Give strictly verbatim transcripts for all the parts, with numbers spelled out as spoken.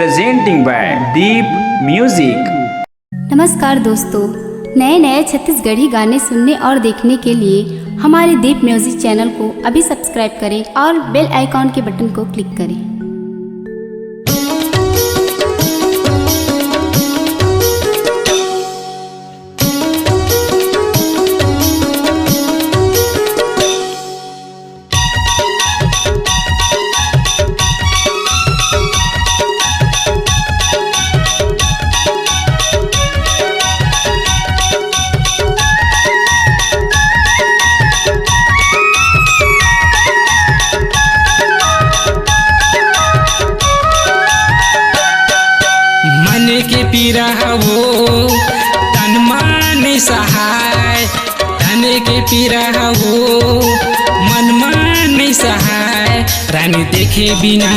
Presenting by Deep Music। नमस्कार दोस्तों, नए नए छत्तीसगढ़ी गाने सुनने और देखने के लिए हमारे दीप म्यूजिक चैनल को अभी सब्सक्राइब करें और बेल आइकॉन के बटन को क्लिक करें। मन के पीरा हवो, तन मा नइ सहाय। तन के पीरा हवो, मन मा नइ सहाय। रानी देखे बिना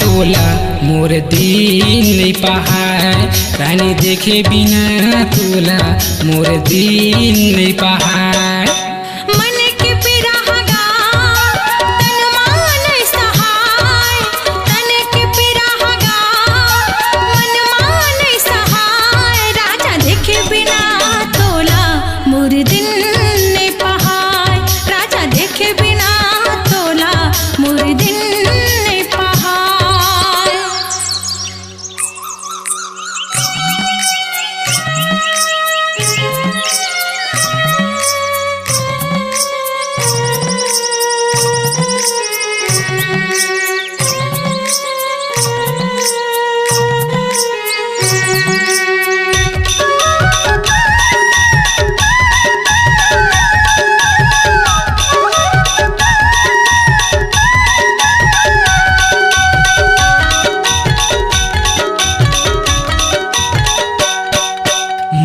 तोला मोर दिन नइ पहाय। रानी देखे बिना तोला मोर दिन नइ पहाय। मन के पीरा हगा, तन मा नइ सहाय। तन के पीरा हगा, मन मा नइ सहाय। राजा देखे बिना तोला मोर दिन नइ पहाय। राजा देखे बिना तोला मोर दिन नइ पहाय।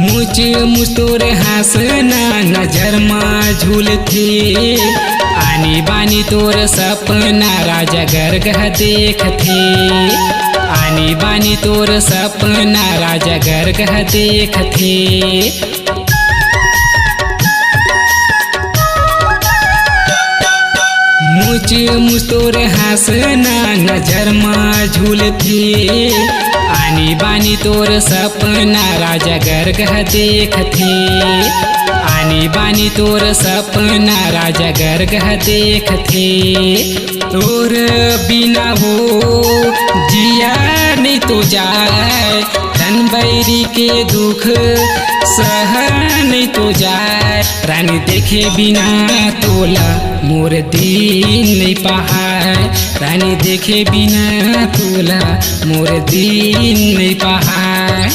मुझ मुस्तोर हंसना नजर मा झूलथे। आनी बानी तोर सपना राजा गरगह देखथे। आनी बानी तोर सपना राजा गरगह देखथे। मुझ मुस्तोर हंसना नजर मा झूलथे। आनी बानी तोर सपना राजा गरगह देखथे। आनी बानी तोर सपना राजा गरगह देखथे। तोर बिना हो जिया नइ तो जाय। तन बैरी के दुख सह नइ तो जाय। रानी देखे बिना तोला मोर दिन नइ पहाय। रानी देखे बिना तोला मोर दिन नइ पहाय।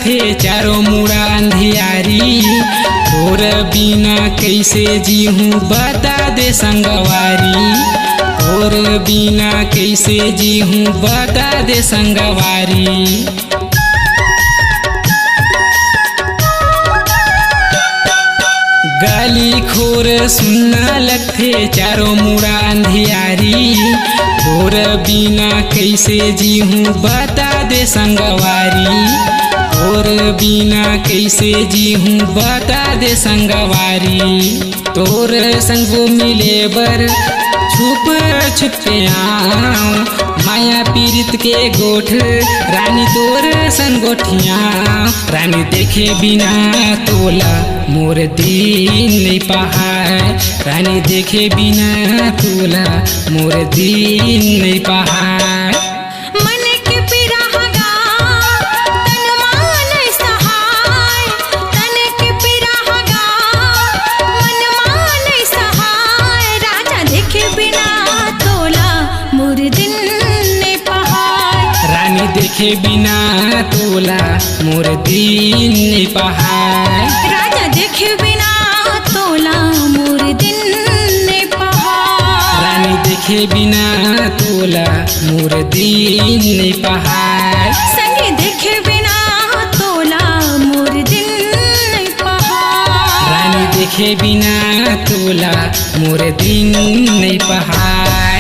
हे चारों मुड़ा अंधियारी, तोर बिना कैसे जीहूँ बता दे संगवारी, तोर बिना कैसे जीहूँ बता दे संगवारी। गली खोर सुन्ना लगथे, चारों मुड़ा अंधियारी, तोर बिना कैसे जीहूँ बता दे संगवारी, तोर बिना कैसे जीहूँ बता दे संगवारी। तोर संग वो मिले बर छुप छुप के आँव, माया पीरित के गोठ रानी तोर संग गोठिया। रानी देखे बिना तोला मोर दिन नहीं पहाय, रानी देखे बिना तोला मोर दिन नहीं पहाय। मन के पीरा हगा, तन मा नहीं सहाय, तन के पीरा हगा, मन मा नहीं सहाय। राजा देखे बिना तोला मोर दिन नहीं पहाय। रानी देखे बिना तोला मोर दिन नहीं पहाय। राजा देखे बिना तोला मोर दिन नहीं पहाय। रानी देखे बिना तोला मोर दिन नहीं पहाय। संगी देखे बिना तोला मोर दिन नहीं पहाय। रानी देखे बिना तोला मोर दिन नहीं पहाय।